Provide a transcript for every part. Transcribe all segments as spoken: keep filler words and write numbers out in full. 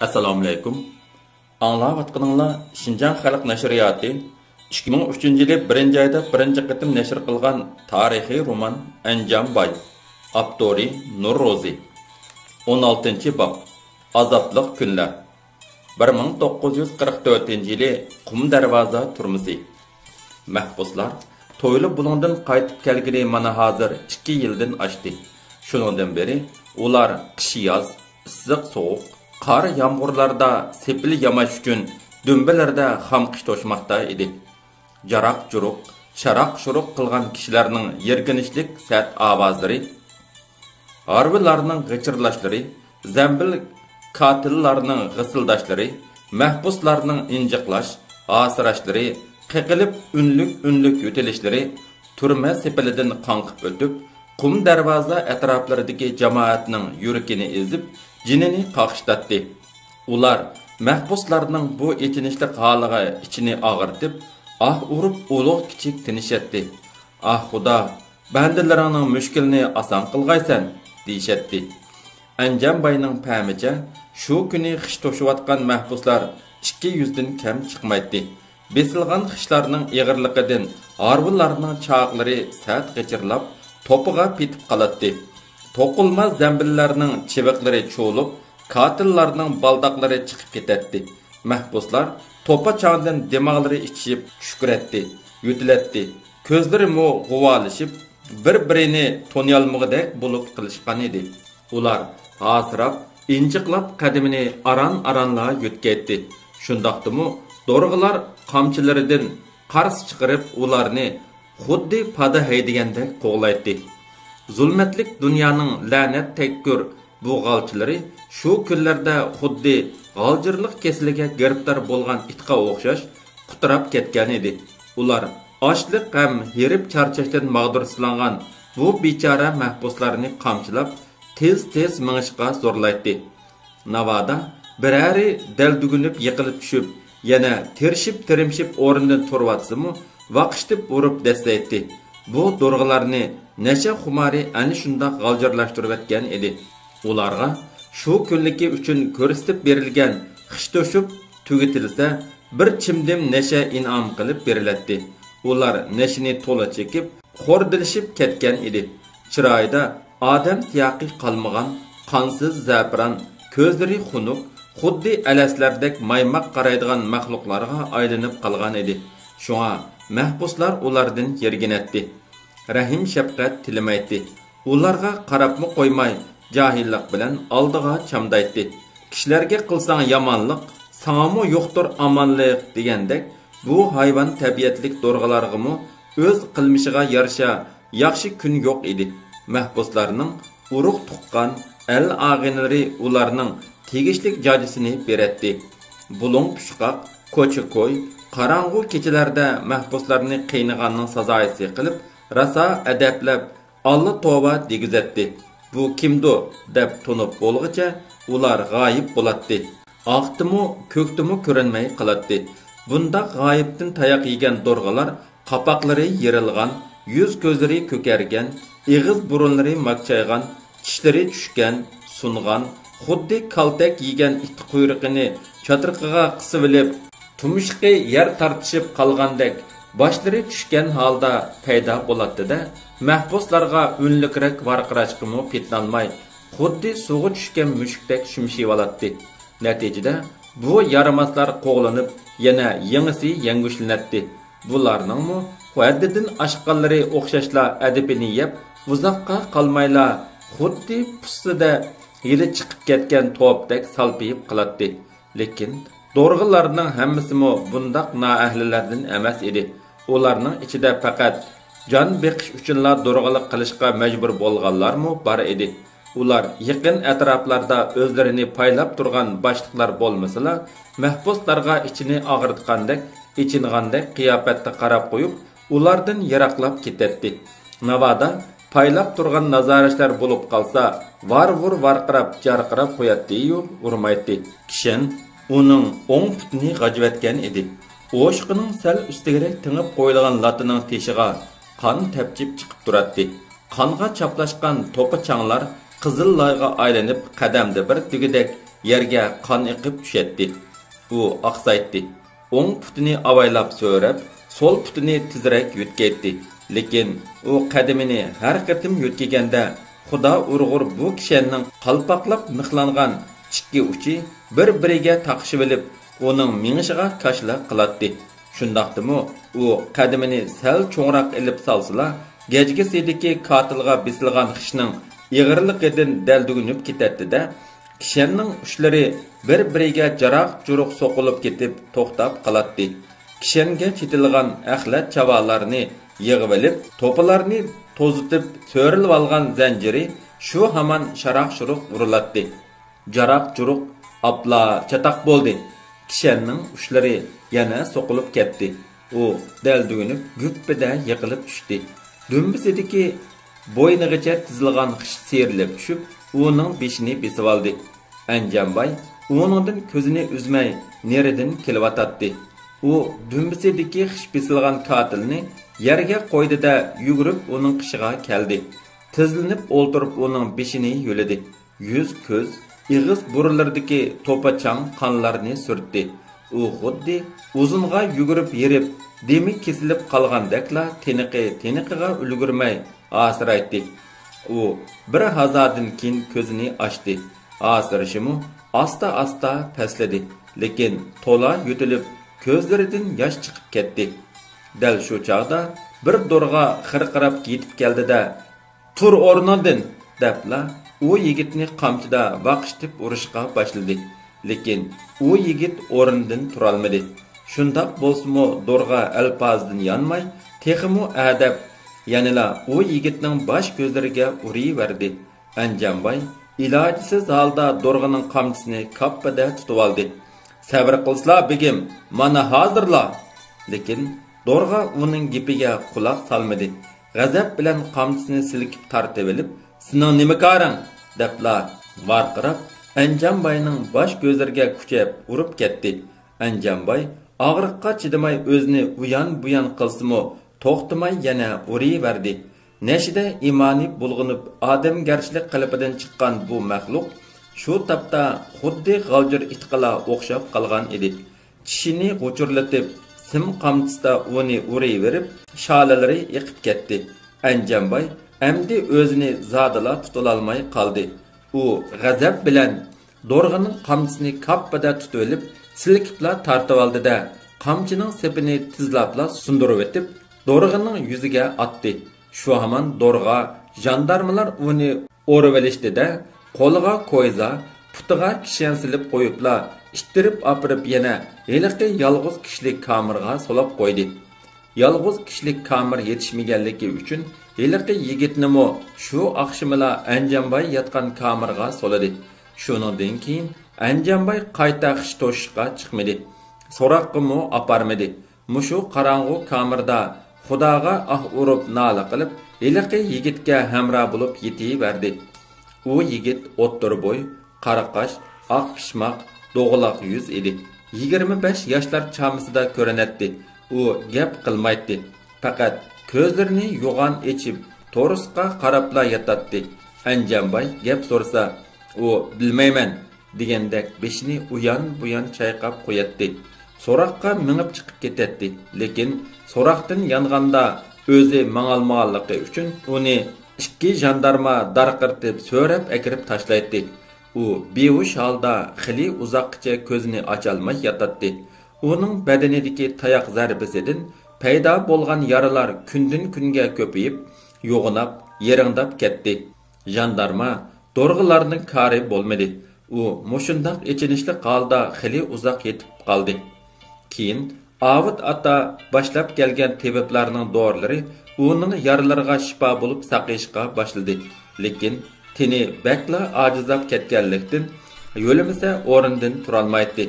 ئەسسالامۇئەلەيكۇم. ئاڭلاۋاتقىنىڭلار شىنجاڭ خەلق نەشرىياتى ئىككى مىڭ ئۈچىنچى يىلى بىرىنچى ئايدا بىرىنچى قېتىم نەشر قىلغان تارىخىي رومان ئەنجان باي. ئاپتورى نۇرروزى. ئون ئالتىنچى باب. ئازابلىق كۈنلەر. بىر مىڭ توققۇز يۈز قىرىق تۆتىنچى يىلى قۇم دەرۋازا تۈرمىسى. مەھبۇسلار تويلۇ بۇلۇڭدىن قايتىپ كەلگىلى مانا ھازىر ئىككى يىلدىن ئاشتى. شۇنىڭدىن بېرى ئۇلار قىش-ياز، ئىسسىق-سوغۇق، قار-يامغۇرلاردا سېپىل ياماش ئۈچۈن دۈمبىلىرىدە خام قىش توشماقتا ئىدى. جاراق-جۇرۇق، شاراق-شۇرۇق قىلغان كىشىلەرنىڭ يىرگىنچلىك سەت ئاۋازلىرى، ھارۋىلارنىڭ غىچىرلاشلىرى، زەمبىل كاتىللارنىڭ غىسىلداشلىرى، مەھبۇسلارنىڭ ئىنجىقلاش، ھاسىراشلىرى، قېقىلىپ ئۈنلۈك-ئۈنلۈك يۆتىلىشلىرى تۈرمە سېپىلىدىن قاڭقىپ ئۆتۈپ، قۇم دەرۋازا ئەتراپلىرىدىكى جامائەتنىڭ يۈرىكىنى ئېزىپ، جېنىنى قاقشىتاتتى. ئۇلار مەھبۇسلارنىڭ بۇ ئېچىنىشلىق ھالىغا ئىچىنى ئاغرىتىپ، ئاھ ئۇرۇپ ئۇلۇغ-كىچىك تىنىشاتتى. ئاھ خۇدا، بەندىلىرىڭنىڭ مۈشكۈلىنى ئاسان قىلغايسەن، دېيىشەتتى. ئەنجان باينىڭ پەمىچە، شۇ كۈنى خىش توشۇۋاتقان مەھبۇسلار ئىككى يۈزدىن كەم چىقمايتتى. بېسىلغان خىشلارنىڭ ئېغىرلىقىدىن ھارۋىلارنىڭ چاقلىرى سەت غىچىرلاپ، توپىغا پېتىپ قالاتتى. توقۇلما زەمبىللەرنىڭ چىۋىقلىرى چۇۋۇلۇپ، كاتىللارنىڭ بالداقلىرى چىقىپ كېتەتتى. مەھبۇسلار توپا-چاڭدىن دىماغلىرى ئىچىشىپ چۈشكۈرەتتى، يۆتىلەتتى. كۆزلىرىمۇ غۇۋالىشىپ، بىر-بىرىنى تونۇيالمىغۇدەك بولۇپ قېلىشقانىدى. ئۇلار ھاسىراپ، ئىنجىقلاپ قەدىمىنى ئاران-ئارانلا يۆتكەيتتى. شۇنداقتىمۇ دورغىلار قامچىلىرىدىن قارس چىقىرىپ، ئۇلارنى خۇددى پادا ھەيدىگەندەك قوغلايتتى. زۇلمەتلىك دۇنيانىڭ لەنەت تەگكۈر بۇ غالچىلىرى شۇ كۈنلەردە خۇددى غالجىرلىق كېسىلىگە گىرىپتار بولغان ئىتقا ئوخشاش قۇتراپ كەتكەنىدى. ئۇلار ئاچلىق ھەم ھېرىپ-چارچاشتىن ماغدۇرسىزلانغان بۇ بىچارە مەھبۇسلارنى قامچىلاپ، تېز-تېز مېڭىشقا زورلايتتى. ناۋادا بىرەرى دەلدۈگۈنۈپ يىقىلىپ چۈشۈپ، يەنە تىرىشىپ-تىرمىشىپ ئورنىدىن تۇرۇۋاتسىمۇ، ۋاقىشتىپ ئۇرۇپ دەسسەيتتى. بۇ دورغىلارنى نەشە خۇمارى ئەنە شۇنداق غالجىرلاشتۇرۇۋەتكەن ئىدى. ئۇلارغا شۇ كۈنلۈكى ئۈچۈن كۆرسىتىپ بېرىلگەن خىش توشۇپ تۈگىتىلسە، بىر چىمدىم نەشە ئىنئام قىلىپ بېرىلەتتى. ئۇلار نەشىنى تولا چېكىپ، خوردىلىشىپ كەتكەن ئىدى. چىرايىدا ئادەم سىياقى قالمىغان، قانسىز زەپىران، كۆزلىرى خۇنۇك، خۇددى ئەلەسلەردەك مايماق قارايدىغان مەخلۇقلارغا ئايلىنىپ قالغان ئىدى. شۇڭا مەھبۇسلار ئۇلاردىن يىرگىنەتتى. رەھىم-شەپقەت تىلىمەيتتى. ئۇلارغا قاراپمۇ قويماي، جاھىللىق بىلەن ئالدىغا چامدايتتى. «كىشىلەرگە قىلساڭ يامانلىق، ساڭىمۇ يوقتۇر ئامانلىق» دېگەندەك، بۇ ھايۋان تەبىئەتلىك دورغىلارغىمۇ ئۆز قىلمىشىغا يارىشا ياخشى كۈن يوق ئىدى. مەھبۇسلارنىڭ ئۇرۇق-تۇغقان، ئەل-ئاغىنىلىرى ئۇلارنىڭ تېگىشلىك جاجىسىنى بېرەتتى. بۇلۇڭ-پۇچقاق، كوچا-كوي، قاراڭغۇ كېچىلەردە مەھبۇسلارنى قىينىغاننىڭ سازايىسى قىلىپ، راسا ئەدەپلەپ، «ئاللا توۋا» دېگۈزەتتى. «بۇ كىمدۇ؟» دەپ تونۇپ بولغۇچە ئۇلار غايىب بولاتتى. ئاقتىمۇ، كۆكتىمۇ كۆرۈنمەي قالاتتى. بۇنداق غايىبتىن تاياق يېگەن دورغىلار قاپاقلىرى يېرىلغان، يۈز-كۆزلىرى كۆكەرگەن، ئېغىز-بۇرۇنلىرى ماكچايغان، چىشلىرى چۈشكەن، سۇنغان، خۇددى كالتەك يېگەن ئىت قۇيرۇقىنى چاترىقىغا قىسىۋېلىپ، تۇمشۇقى يەر تارتىشىپ قالغاندەك، باشلىرى چۈشكەن ھالدا پەيدا بولاتتى-دە، مەھبۇسلارغا ئۈنلۈكرەك ۋارقىراشقىمۇ پېتىنالماي، خۇددى سۇغا چۈشكەن مۈشۈكتەك شۈمشىيىۋالاتتى. نەتىجىدە، بۇ يارىماسلار قوغلىنىپ، يەنە يېڭىسى يەڭگۈشلىنەتتى. بۇلارنىڭمۇ ھەددىدىن ئاشقانلىرى ئوخشاشلا ئەدىپىنى يەپ، ئۇزاققا قالمايلا خۇددى پۇسسىدە يىلى چىقىپ كەتكەن توپتەك سالپىيىپ قالاتتى. لېكىن دورغىلارنىڭ ھەممىسىمۇ بۇنداق نائەھلىلەردىن ئەمەس ئىدى. ئۇلارنىڭ ئىچىدە پەقەت جان بېقىش ئۈچۈنلا دورغىلىق قىلىشقا مەجبۇر بولغانلارمۇ بار ئىدى. ئۇلار يېقىن ئەتراپلاردا ئۆزلىرىنى پايلاپ تۇرغان باشلىقلار بولمىسىلا، مەھبۇسلارغا ئىچىنى ئاغرىتقاندەك، ئېچىنغاندەك قىياپەتتە قاراپ قويۇپ، ئۇلاردىن يىراقلاپ كېتەتتى. ناۋادا پايلاپ تۇرغان نازارەتچىلەر بولۇپ قالسا، ۋار-ۋۇر ۋارقىراپ، جارقىراپ قوياتتى-يۇ، ئۇرمايتتى. كىشەن ئۇنىڭ ئوڭ پۇتىنى غاجىۋەتكەن ئىدى. ئوشۇقىنىڭ سەل ئۈستىگىرەك تېڭىپ قويۇلغان لاتىنىڭ تېشىغا قان تەپچىپ چىقىپ تۇراتتى. قانغا چاپلاشقان توپا چاڭلار قىزىل لايغا ئايلىنىپ، قەدەمدە بىر دېگۈدەك يەرگە قان ئېقىپ چۈشەتتى. ئۇ ئاقسايتتى. ئوڭ پۇتىنى ئاۋايلاپ سۆرەپ، سول پۇتىنى تېزرەك يۆتكەيتتى. لېكىن ئۇ قەدىمىنى ھەر قېتىم يۆتكىگەندە، خۇدا ئۇرغۇر بۇ كىشەننىڭ قالپاقلاپ مىخلانغان ئىككى ئۇچى بىر-بىرىگە تاقىشىۋېلىپ، ئۇنىڭ مېڭىشىغا كاشىلا قىلاتتى. شۇنداقتىمۇ ئۇ قەدىمىنى سەل چوڭراق ئېلىپ سالسىلا، گەجگىسىدىكى كاتىلغا بېسىلغان خىشنىڭ ئېغىرلىقىدىن دەلدۈگۈنۈپ كېتەتتى-دە، كىشەننىڭ ئۇچلىرى بىر-بىرىگە جاراق-جۇرۇق سوقۇلۇپ كېتىپ توختاپ قالاتتى. كىشەنگە چېتىلغان ئەخلەت چاۋالارنى يىغىۋېلىپ، توپىلارنى توزۇتۇپ سۆرىلىۋالغان زەنجىرى شۇ ھامان شاراق-شۇرۇق ئۇرۇلاتتى. جاراق-جۇرۇق ئاپلا چاتاق بولدى. كىشەننىڭ ئۇچلىرى يەنە سوقۇلۇپ كەتتى. ئۇ دەلدۈگۈنۈپ گۈپپىدە يىقىلىپ چۈشتى. دۈمبىسىدىكى بوينىغىچە تىزىلغان خىش سىيرىلىپ چۈشۈپ، ئۇنىڭ بېشىنى بېسىۋالدى. ئەنجانباي ئۇنىڭدىن كۆزىنى ئۈزمەي نېرىدىن كېلىۋاتاتتى. ئۇ دۈمبىسىدىكى خىش بېسىلغان كاتىلنى يەرگە قويدى-دە، يۈگۈرۈپ ئۇنىڭ قېشىغا كەلدى. تىزلىنىپ ئولتۇرۇپ ئۇنىڭ بېشىنى يۆلىدى. يۈز، كۆز، ئېغىز بۇرۇنلىرىدىكى توپا چاڭ قانلارنى سۈرتتى. ئۇ خۇددى ئۇزۇنغا يۈگۈرۈپ ھېرىپ، دېمى كېسىلىپ قالغاندەكلا تىنىقى تىنىقىغا ئۈلگۈرمەي ھاسىرايتتى. ئۇ بىر ھازادىن كېيىن كۆزىنى ئاچتى. ھاسىرىشىمۇ ئاستا-ئاستا پەسلىدى، لېكىن تولا يۆتىلىپ، كۆزلىرىدىن ياش چىقىپ كەتتى. دەل شۇ چاغدا بىر دورغا خىرقىراپ يېتىپ كەلدى-دە، «تۇر ئورنۇڭدىن!» دەپلا ئۇ يىگىتنى قامچىدا ۋاقىشتىپ ئۇرۇشقا باشلىدى. لېكىن ئۇ يىگىت ئورنىدىن تۇرالمىدى. شۇنداق بولسىمۇ دورغا ئەلپازىدىن يانماي، تېخىمۇ ئەدەپ، يەنىلا ئۇ يىگىتنىڭ باش كۆزلىرىگە ئۇرۇۋەردى. ئەنجانباي ئىلاجسىز ھالدا دورغىنىڭ قامچىسىنى كاپپىدە تۇتۇۋالدى. «سەۋر قىلسىلا، بېگىم، مانا ھازىرلا!» لېكىن دورغا ئۇنىڭ گېپىگە قۇلاق سالمىدى. غەزەپ بىلەن قامچىسىنى سىلكىپ تارتىۋېلىپ، «سېنىڭ نېمە كارىڭ؟» دەپلا ۋارقىراپ، ئەنجانباينىڭ باش كۆزلىرىگە كۈچەپ ئۇرۇپ كەتتى. ئەنجانباي ئاغرىققا چىدىماي ئۆزىنى ئۇيان-بۇيان قىلسىمۇ، توختىماي يەنە ئۇرۇۋەردى. نەشىدە ئىمانى بۇلغىنىپ، ئادەمگەرچىلىك قېلىپىدىن چىققان بۇ مەخلۇق شۇ تاپتا خۇددى غالجىر ئىتقىلا ئوخشاپ قالغان ئىدى. چىشىنى غۇچۇرلىتىپ، سىم قامچىسىدا ئۇنى ئۇرۇۋېرىپ، شالىلىرى ئېقىپ كەتتى. ئەنجانباي ئەمدى ئۆزىنى زادىلا تۇتۇۋالالماي قالدى. ئۇ غەزەپ بىلەن دورغىنىڭ قامچىسىنى كاپپىدە تۇتۇۋېلىپ، سىلكىپلا تارتىۋالدى-دە، قامچىنىڭ سېپىنى تېزلاپلا سۇندۇرۇۋېتىپ، دورغىنىڭ يۈزىگە ئاتتى. شۇ ھامان دورغا، ژاندارمىلار ئۇنى ئورىۋېلىشتى-دە، قولىغا كويزا، پۇتىغا كىشەن سېلىپ قويۇپلا، ئىتتىرىپ ئاپىرىپ يەنە ھېلىقى يالغۇز كىشىلىك كامېرغا سولاپ قويدى. يالغۇز كىشىلىك كامېر يېتىشمىگەنلىكى ئۈچۈن ھېلىقى يىگىتنىمۇ شۇ ئاخشىمىلا ئەنجانباي ياتقان كامېرغا سولىدى. شۇنىڭدىن كېيىن ئەنجانباي قايتا خىش توشۇشقا چىقمىدى. سوراققىمۇ ئاپارمىدى. مۇشۇ قاراڭغۇ كامېردا خۇداغا ئاھ ئۇرۇپ نالە قىلىپ، ھېلىقى يىگىتكە ھەمراھ بولۇپ يېتىۋەردى. ئۇ يىگىت ئوتتۇرا بوي، قارا قاش، ئاق پىشماق، دوغىلاق يۈز ئىدى. يىگىرمە بەش ياشلار چامىسىدا كۆرۈنەتتى. ئۇ گەپ قىلمايتتى. پەقەت كۆزلىرىنى يوغان ئېچىپ، تورۇسقا قاراپلا ياتاتتى. ئەنجانباي گەپ سورىسا، ئۇ «بىلمەيمەن» دېگەندەك بېشىنى ئۇيان-بۇيان چايقاپ قوياتتى. سوراققا مېڭىپ چىقىپ كېتەتتى. لېكىن سوراقتىن يانغاندا ئۆزى ماڭالمىغانلىقى ئۈچۈن ئۇنى ئىككى ژاندارما دارقىرىتىپ سۆرەپ ئەكىرىپ تاشلايتتى. ئۇ بىھوش ھالدا خېلى ئۇزاققىچە كۆزىنى ئاچالماي ياتاتتى. ئۇنىڭ بەدىنىدىكى تاياق زەربىسىدىن پەيدا بولغان يارىلار كۈندىن-كۈنگە كۆپىيىپ، يوغىناپ، يىرىڭداپ كەتتى. ژاندارما دورغىلارنىڭ كارى بولمىدى. ئۇ مۇشۇنداق ئېچىنىشلىق ھالدا خېلى ئۇزاق يېتىپ قالدى. كېيىن ئاۋۇت ئاتا باشلاپ كەلگەن تېبىپلارنىڭ دورىلىرى ئۇنىڭ يارىلىرىغا شىپا بولۇپ ساقىيىشقا باشلىدى. لېكىن تېنى بەكلا ئاجىزلاپ كەتكەنلىكتىن، يۆلىمىسە ئورنىدىن تۇرالمايتتى.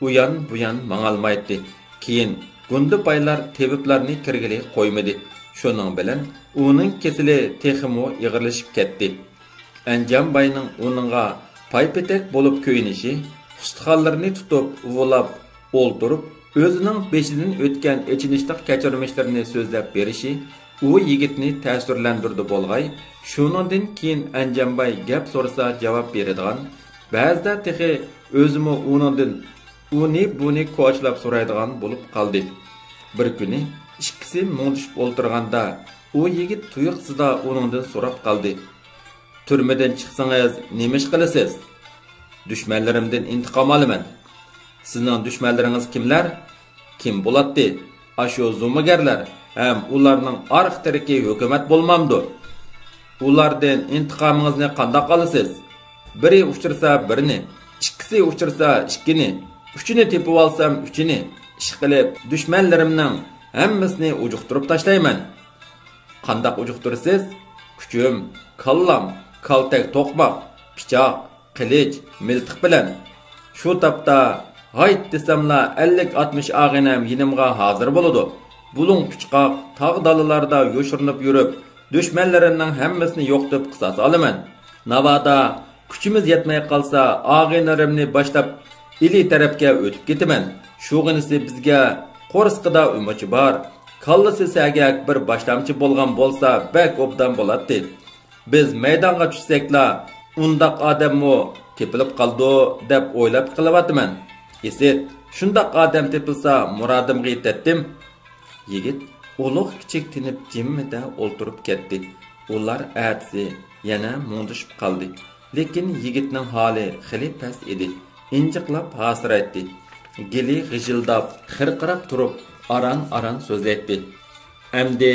ئۇيان-بۇيان ماڭالمايتتى. كېيىن گۇندىپايلار تېبىپلارنى كىرگىلى قويمىدى. شۇنىڭ بىلەن ئۇنىڭ كېسىلى تېخىمۇ ئېغىرلىشىپ كەتتى. ئەنجانباينىڭ ئۇنىڭغا پايپېتەك بولۇپ كۆيۈنۈشى، ئۇستىخانلىرىنى تۇتۇپ ئۇۋىلاپ ئولتۇرۇپ، ئۆزىنىڭ بېشىدىن ئۆتكەن ئېچىنىشلىق كەچۈرمىشلىرىنى سۆزلەپ بېرىشى ئۇ يىگىتنى تەسىرلەندۈردى بولغاي، شۇنىڭدىن كېيىن ئەنجانباي گەپ سورىسا جاۋاب بېرىدىغان، بەزىدە تېخى ئۆزىمۇ ئۇنىڭدىن ئۇنى بۇنى كوچىلاپ سورايدىغان بولۇپ قالدى. بىر كۈنى ئىككىسى مۇڭدىشىپ ئولتۇرغاندا، ئۇ يىگىت تۇيۇقسىزلا ئۇنىڭدىن سوراپ قالدى: «تۈرمىدىن چىقسىڭىز نېمە ئىش قىلىسىز؟» «دۈشمەنلىرىمدىن ئىنتىقام ئالىمەن.» «سىزنىڭ دۈشمەنلىرىڭىز كىملەر؟ كىم بولاتتى؟ ئاشۇ زومىگەرلەر ھەم ئۇلارنىڭ ئارقا تىرىكى ھۆكۈمەت بولمامدۇ؟» «ئۇلاردىن ئىنتىقامىڭىزنى قانداق ئالىسىز؟ بىرى ئۇچرىسا بىرنى، ئىككىسى ئۇچرىسا ئىككىنى، ئۈچىنى تېپىۋالسام ئۈچىنى، ئىشقىلىپ دۈشمەنلىرىمنىڭ ھەممىسىنى ئۇجۇقتۇرۇپ تاشلايمەن.» «قانداق ئۇجۇقتۇرىسىز؟» «كۈچۈم، كاللام، كالتەك توقماق، پىچاق، قىلىچ، مىلتىق بىلەن.» شۇ تاپتا ھايت دېسەملا ئەللىك ئاتمىش ئاغىنەم يېنىمغا ھازىر بولىدۇ. بۇلۇڭ پۇچقاق، تاغ دالىلاردا يوشۇرۇنۇپ يۈرۈپ، دۈشمەنلىرىمنىڭ ھەممىسىنى يوقىتىپ قىساس ئالىمەن. ناۋادا كۈچىمىز يەتمەي قالسا، ئاغىنىلىرىمنى باشلاپ ئىلى تەرەپكە ئۆتۈپ كېتىمەن. شۇغىنىسى بىزگە قورسىقىدا ئۈمىچى بار، كاللىسى سەگەك بىر باشلامچى بولغان بولسا بەك ئوبدان بولاتتى. بىز مەيدانغا چۈشسەكلا، ئۇنداق ئادەممۇ تېپىلىپ قالىدۇ دەپ ئويلاپ قېلىۋاتىمەن. ئىسىت، شۇنداق ئادەم تېپىلسا مۇرادىمغا يېتەتتىم. يىگىت ئۇلۇغ كىچىك تىنىپ جىممىدە ئولتۇرۇپ كەتتى. ئۇلار ئەتىسى يەنە مۇڭدىشىپ قالدى. لېكىن يىگىتنىڭ ھالى خېلى پەس ئىدى. ئىنجىقلاپ ھاسىرايتتى. گېلى غىژىلداپ، خىرقىراپ تۇرۇپ، ئاران-ئاران سۆزلەيتتى. ئەمدى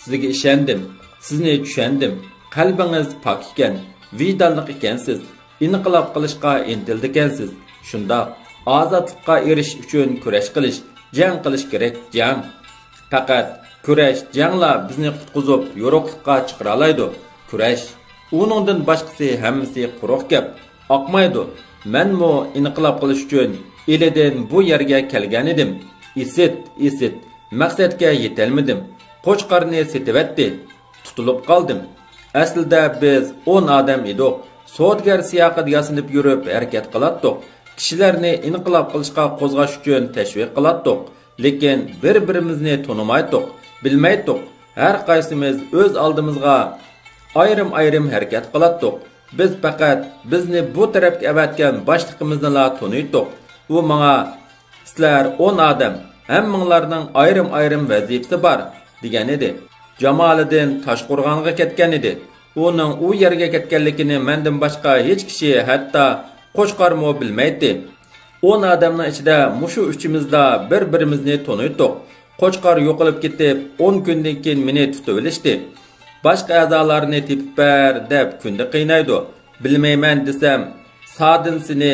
سىزگە ئىشەندىم، سىزنى چۈشەندىم. قەلبىڭىز پاك ئىكەن، ۋىجدانلىق ئىكەنسىز، ئىنقىلاب قىلىشقا ئىنتىلىدىكەنسىز. شۇنداق، ئازادلىققا ئېرىشىش ئۈچۈن كۈرەش قىلىش، جەڭ قىلىش كېرەك، جەڭ. پەقەت كۈرەش، جەڭلا بىزنى قۇتقۇزۇپ، يورۇقلۇققا چىقىرالايدۇ. كۈرەش. ئۇنىڭدىن باشقىسى ھەممىسى قۇرۇق گەپ. ئاقمايدۇ. مەنمۇ ئىنقىلاب قىلىش ئۈچۈن ئىلىدىن بۇ يەرگە كەلگەنىدىم. ئىسىت، ئىسىت. مەقسەتكە يېتەلمىدىم. قوچقارنى سېتىۋەتتى. تۇتۇلۇپ قالدىم. ئەسلىدە بىز ئون ئادەم ئىدۇق. سودىگەر سىياقىدا ياسىنىپ يۈرۈپ ھەرىكەت قىلاتتۇق. كىشىلەرنى ئىنقىلاب قىلىشقا قوزغاش ئۈچۈن تەشۋىق قىلاتتۇق. لېكىن بىر-بىرىمىزنى تونۇمايتتۇق، بىلمەيتتۇق. ھەر قايسىمىز ئۆز ئالدىمىزغا ئايرىم-ئايرىم ھەرىكەت قىلاتتۇق. بىز پەقەت بىزنى بۇ تەرەپكە ئەۋەتكەن باشلىقىمىزنىلا تونۇيتتۇق. ئۇ ماڭا، «سىلەر ئون ئادەم، ھەممىڭلارنىڭ ئايرىم-ئايرىم ۋەزىپىسى بار» دېگەنىدى. جامالىدىن تاشقورغانغا كەتكەنىدى. ئۇنىڭ ئۇ يەرگە كەتكەنلىكىنى مەندىن باشقا ھېچ كىشى، ھەتتا قوچقارمۇ بىلمەيتتى. ئون ئادەمنىڭ ئىچىدە مۇشۇ ئۈچىمىزلا بىر-بىرىمىزنى تونۇيتتۇق. قوچقار يوقىلىپ كېتىپ، ئون كۈندىن كېيىن مېنى تۇتۇۋېلىشتى. «باشقا ئەزالارنى تېپىپ بەر» دەپ كۈندە قىينايدۇ. بىلمەيمەن دېسەم، «سادىن سېنى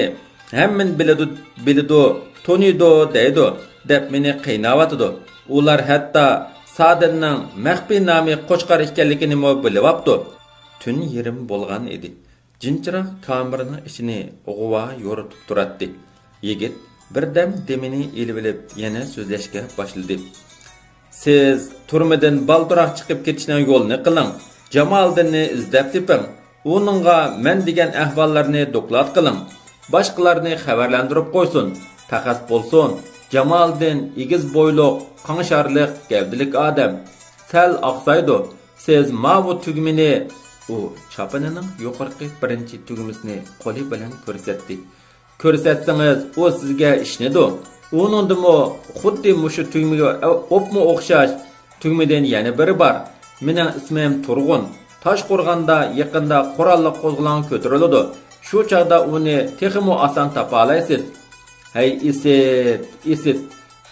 ھەممىنى بىلىدۇ، بىلىدۇ، تونۇيدۇ» دەيدۇ، دەپ مېنى قىيناۋاتىدۇ. ئۇلار ھەتتا سادىننىڭ مەخپىي نامى قوچقار ئىكەنلىكىنىمۇ بىلىۋاپتۇ. تۈن يېرىم بولغان ئىدى. جىنچىراغ كامېرنىڭ ئىچىنى غۇۋا يورۇتۇپ تۇراتتى. يىگىت بىردەم دېمىنى ئېلىۋېلىپ، يەنە سۆزلەشكە باشلىدى. «سىز تۈرمىدىن بالدۇراق چىقىپ كېتىشنىڭ يولىنى قىلىڭ. جامالىدىننى ئىزدەپ تېپىڭ. ئۇنىڭغا مەن دېگەن ئەھۋاللارنى دوكلات قىلىڭ. باشقىلارنى خەۋەرلەندۈرۈپ قويسۇن. پەخەس بولسۇن، جامالىدىن ئېگىز بويلۇق، قاڭشارلىق گەۋدىلىك ئادەم. سەل ئاقسايدۇ. سىز ماۋۇ تۈگمىنى»، ئۇ چاپىنىنىڭ يۇقىرىقى بىرىنچى تۈگمىسىنى قولى بىلەن كۆرسەتتى. «كۆرسەتسىڭىز، ئۇ سىزگە ئىشىنىدۇ. ئۇنىڭدىمۇ خۇددى مۇشۇ تۈگمىگە ئوپمۇ ئوخشاش تۈگمىدىن يەنە بىرى بار. مېنىڭ ئىسمىم تۇرغۇن. تاشقورغاندا يېقىندا قوراللىق قوزغىلاڭ كۆتۈرۈلىدۇ. شۇ چاغدا ئۇنى تېخىمۇ ئاسان تاپالايسىز.» «ھەي، ئىسىت، ئىسىت!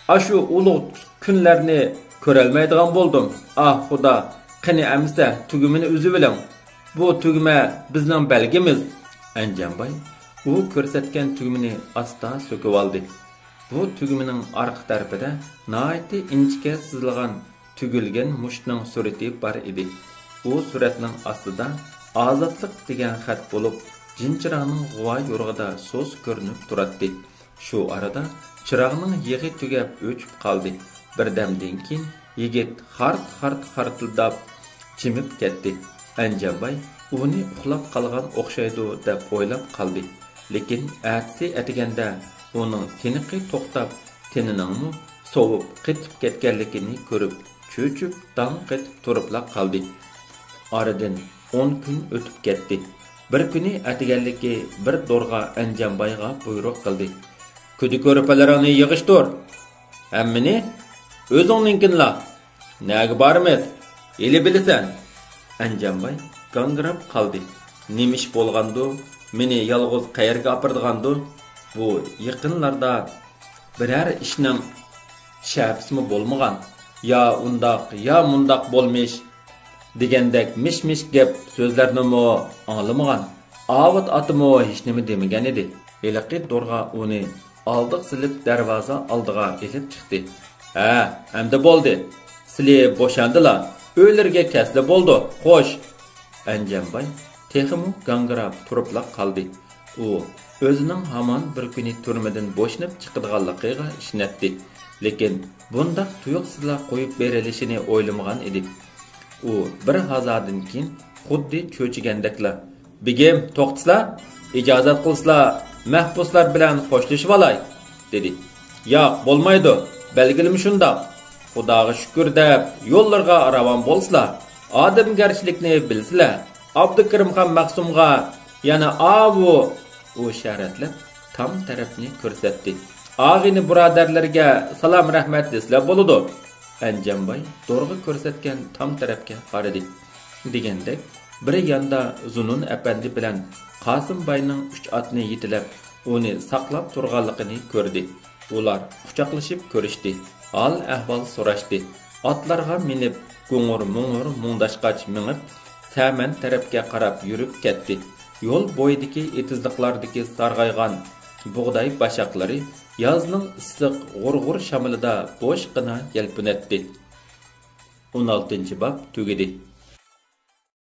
ئاشۇ ئۇلۇغ كۈنلەرنى كۆرەلمەيدىغان بولدۇم. ئاھ، خۇدا! قېنى ئەمىسە، تۈگمىنى ئۈزۈۋېلىڭ. بۇ تۈگمە بىزنىڭ بەلگىمىز.» ئەنجانباي ئۇ كۆرسەتكەن تۈگمىنى ئاستا سۆكۈۋالدى. بۇ تۈگمىنىڭ ئارقا تەرىپىدە ناھايىتى ئىنچىكە سىزىلغان تۈگۈلگەن مۇشتنىڭ سۈرىتى بار ئىدى. ئۇ سۈرەتنىڭ ئاستىدا «ئازادلىق» دېگەن خەت بولۇپ، جىنچىراغنىڭ غۇۋا يورۇقىدا سۇس كۆرۈنۈپ تۇراتتى. شۇ ئارىدا چىراغنىڭ يېغى تۈگەپ ئۆچۈپ قالدى. بىردەمدىن كېيىن يىگىت خارت-خارت خارتىلداپ چىمىپ كەتتى. ئەنجانباي ئۇنى ئۇخلاپ قالغان ئوخشايدۇ دەپ ئويلاپ قالدى. لېكىن ئەتىسى ئەتىگەندە ئۇنىڭ تىنىقى توختاپ، تېنىنىڭمۇ سوۋۇپ قېتىپ كەتكەنلىكىنى كۆرۈپ، چۆچۈپ داڭ قېتىپ تۇرۇپلا قالدى. ئارىدىن ئون كۈن ئۆتۈپ كەتتى. بىر كۈنى ئەتىگەنلىكى بىر دورغا ئەنجانبايغا بۇيرۇق قىلدى: «كۈدە-كۆرپىلىرىڭنى يىغىشتۇر! ھەممىنى! ئۆزۈڭنىڭكىنىلا! نەگە بارىمىز؟ ھېلى بىلىسەن!» ئەنجانباي گاڭگىراپ قالدى. نېمە ئىش بولغاندۇ؟ مېنى يالغۇز قەيەرگە ئاپىرىدىغاندۇ؟ بۇ يېقىنلاردا بىرەر ئىشنىڭ شەپىسىمۇ بولمىغان، يا ئۇنداق، يا مۇنداق بولمىش دېگەندەك مىش-مىش گەپ سۆزلەرنىمۇ ئاڭلىمىغان. ئاۋۇت ئاتىمۇ ھېچنېمە دېمىگەن ئىدى. ھېلىقى دورغا ئۇنى ئالدىغا سېلىپ، دەرۋازا ئالدىغا ئېلىپ چىقتى. «ھە، ئەمدى بولدى. سىلى بوشاندىلا، ئۆيلىرىگە كەتسىلە بولىدۇ. خوش!» ئەنجانباي تېخىمۇ گاڭگىراپ تۇرۇپلا قالدى. ئۇ ئۆزىنىڭ ھامان بىر كۈنى تۈرمىدىن بوشىنىپ چىقىدىغانلىقىغا ئىشىنەتتى، لېكىن بۇنداق تۇيۇقسىزلا قويۇپ بېرىلىشىنى ئويلىمىغان ئىدى. ئۇ بىر ھازادىن كېيىن خۇددى چۆچۈگەندەكلا: «بېگىم، توختىسىلا، ئىجازەت قىلسىلا، مەھبۇسلار بىلەن خوشلىشىۋالاي» دېدى. «ياق، بولمايدۇ، بەلگىلىمە شۇنداق. خۇداغا شۈكۈر» دەپ يوللىرىغا راۋان بولسىلا، ئادەمگەرچىلىكنى بىلسىلە، ئابدۇكېرىمخان مەخسۇمغا يەنە ئاۋۇ، ئۇ ئىشارەتلەپ تام تەرەپنى كۆرسەتتى. «ئاغىنە بۇرادەرلەرگە سالام رەھمەت دېسىلە بولىدۇ.» ئەنجانباي دورغا كۆرسەتكەن تام تەرەپكە قارىدى. دېگەندەك، بىر ياندا زۇنۇن ئەپەندى بىلەن قاسىم باينىڭ ئۈچ ئاتنى يېتىلەپ، ئۇنى ساقلاپ تۇرغانلىقىنى كۆردى. ئۇلار قۇچاقلىشىپ كۆرۈشتى، ھال-ئەھۋال سوراشتى. ئاتلارغا مىنىپ، گۇڭۇر-مۇڭۇر مۇڭداشقاچ مېڭىپ، سەمەن تەرەپكە قاراپ يۈرۈپ كەتتى. يول بويىدىكى ئېتىزلىقلاردىكى سارغايغان بۇغداي باشاقلىرى يازنىڭ ئىسسىق غۇر-غۇر شامىلىدا بوشقىنا يەلپۈنەتتى. ئون ئالتىنچى باب تۈگىدى.